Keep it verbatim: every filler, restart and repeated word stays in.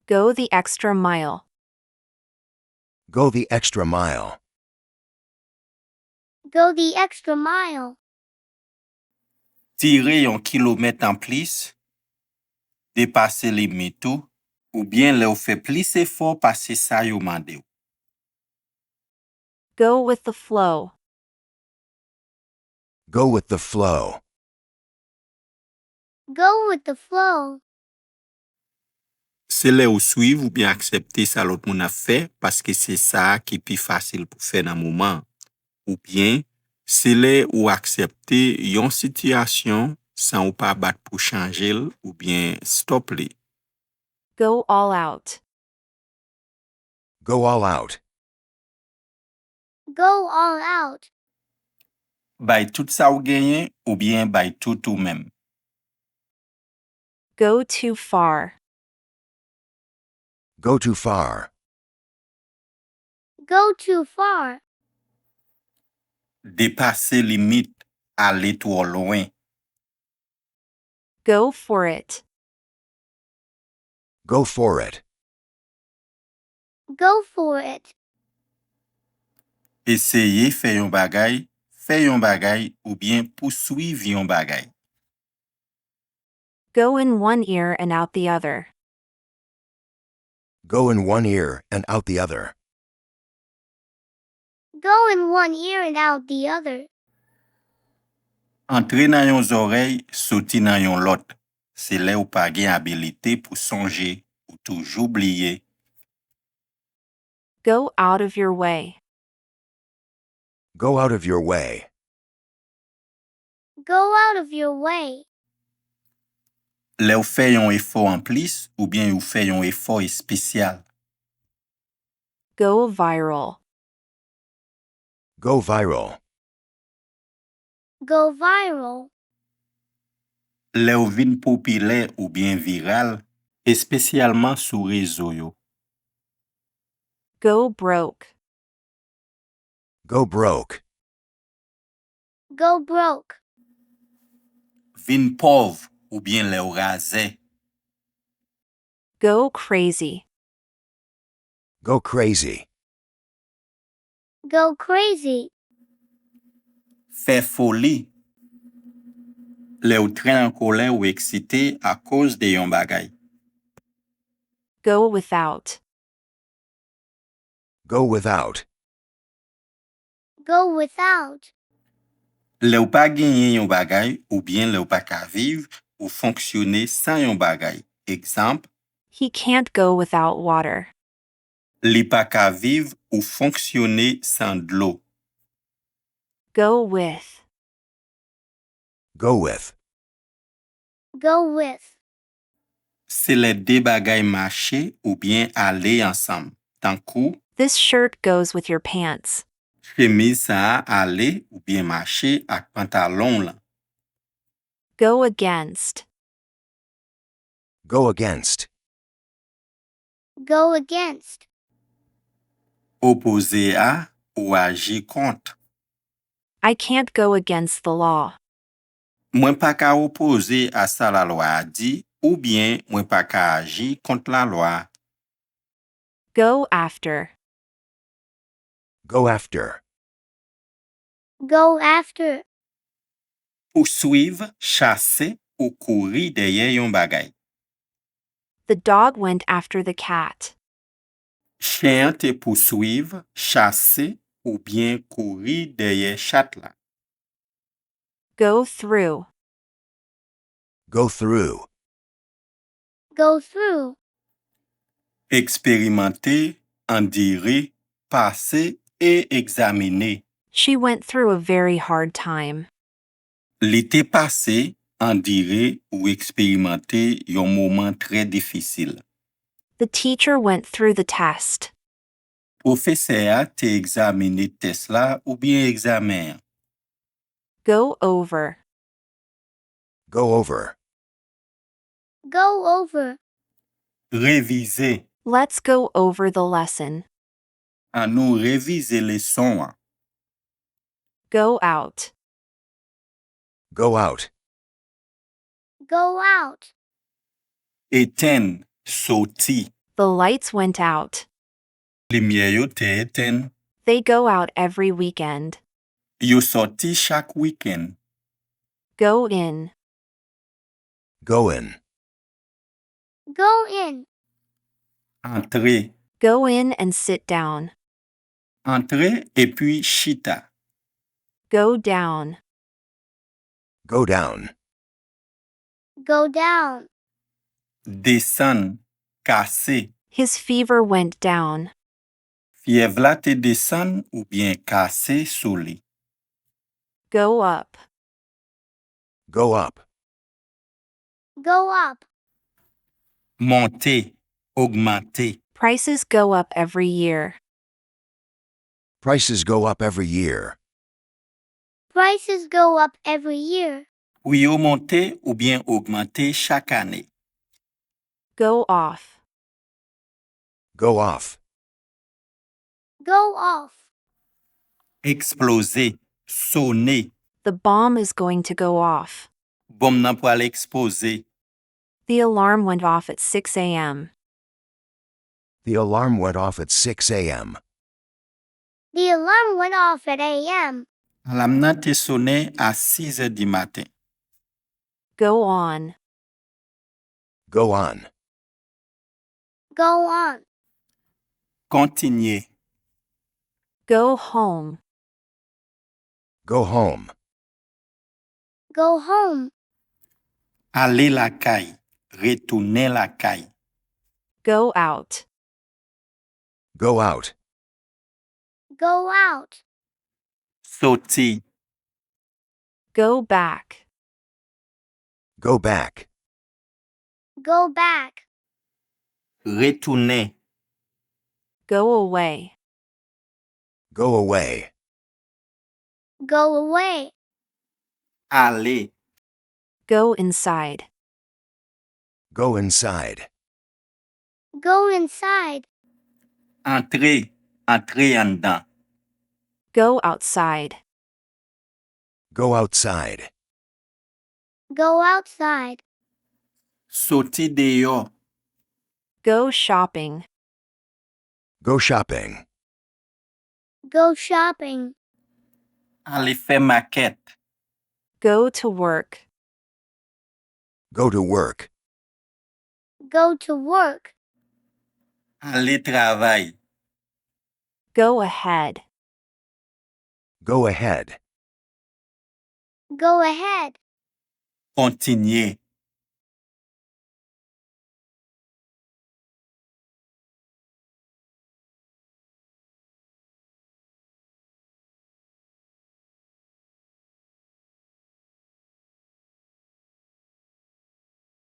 Go the extra mile. Go the extra mile. Go the extra mile. Tire yon kilomèt anplis, depase limit ou, oubyen lè w fè plis efò pase sa yo mande w. Go with the flow. Go with the flow. Go with the flow. Se lè ou swiv oubyen aksepte sa lòt moun ap fè paske se sa ki pi fasil pou fè nan moman an. Oubyen, se lè ou aksepte yon sitiyasyon san ou pa bat pou chanje l oubyen stòp li. Go all out. Go all out. Go all out. Bay tout sa w genyen oubyen bay tout ou menm. Go too far. Go too far. Go too far. Depase limit, ale twò lwen. Go for it. Go for it. Go for it. Eseye fè yon bagay, fè yon bagay oubyen pouswiv yon bagay. Go in one ear and out the other. Go in one ear and out the other. Go in one ear and out the other. Antre nan yon zòrèy, soti nan yon lòt. Se lè ou pa gen abilite pou sonje, ou toujou bliye. Go out of your way. Go out of your way. Go out of your way. Lè w fè yon efò anplis oubyen ou fè yon efò espesyal. Go viral. Go viral. Go viral. Lè w vin popilè oubyen viral, espesyalman sou rezo yo. Go broke. Go broke. Go broke. Vin pòv oubyen lè w razè. Go crazy. Go crazy. Go crazy. Fè foli. Lè w trè an kolè ou eksite akoz de yon bagay. Go without. Go without. Go without. Lè w pa genyen yon bagay oubyen lè w pa ka viv, ou fonksyone san yon bagay. Egzanp, He can't go without water. Li pa ka viv, ou fonksyone san dlo. Go with. Go with. Go with. Se lè de bagay mache oubyen ale ansanm, tankou, This shirt goes with your pants. Chemiz sa a ale oubyen mache ak pantalon w lan. Go against. Go against. Go against. Opoze a, ou aji kont. I can't go against the law. Mwen pa ka opoze a sa lalwa a di, oubyen mwen pa ka aji kont lalwa a. Go after. Go after. Go after. Pouswiv, chase, ou kouri dèyè yon bagay. The dog went after the cat. Chen an te pouswiv, chase, oubyen kouri dèyè chat la. Go through. Go through. Go through. Eksperimante, andire, pase e egzamine. She went through a very hard time. Li te pase, andire ou eksperimante yon moman trè difisil. The teacher went through the test. Pwofesè a te egzamine tès la oubyen egzamen an. Go over. Go over. Go over. Revize. Let's go over the lesson. Annou revize leson an. Go out. Go out. Go out. Etenn, soti. The lights went out. Limyè yo te etenn. They go out every weekend. Yo sòti chak wikenn. Go in. Go in. Go in. Antre. Go in and sit down. Antre epi chita. Go down. Go down. Go down. Desann, kase. His fever went down. Fyèv la te desann oubyen kase sou li. Go up. Go up. Go up. Monte, ogmante. Prices go up every year. Prices go up every year. Prices go up every year. Pri yo monte oubyen ogmante chak ane. Go off. Go off. Go off. Eksploze, sone. The bomb is going to go off. Bonm nan pral eksploze. The alarm went off at six a m. The alarm went off at six a m. The alarm went off at a m. Alam nan te sonnen a sizè di maten. Go on. Go on. Go on. Kontinye. Go home. Go home. Go home. Ale lakay. Retounen lakay. Go out. Go out. Go out. Soti. Go back. Go back. Go back. Retounen. Go away. Go away. Go away. Ale. Go inside. Go inside. Go inside. Antre, antre anndan. Go outside. Go outside. Go outside. Soti deyò. Go shopping. Go shopping. Go shopping. Ale fè makèt. Go to work. Go to work. Go to work. Ale travay. Go ahead. Go ahead. Go ahead. Kontinye.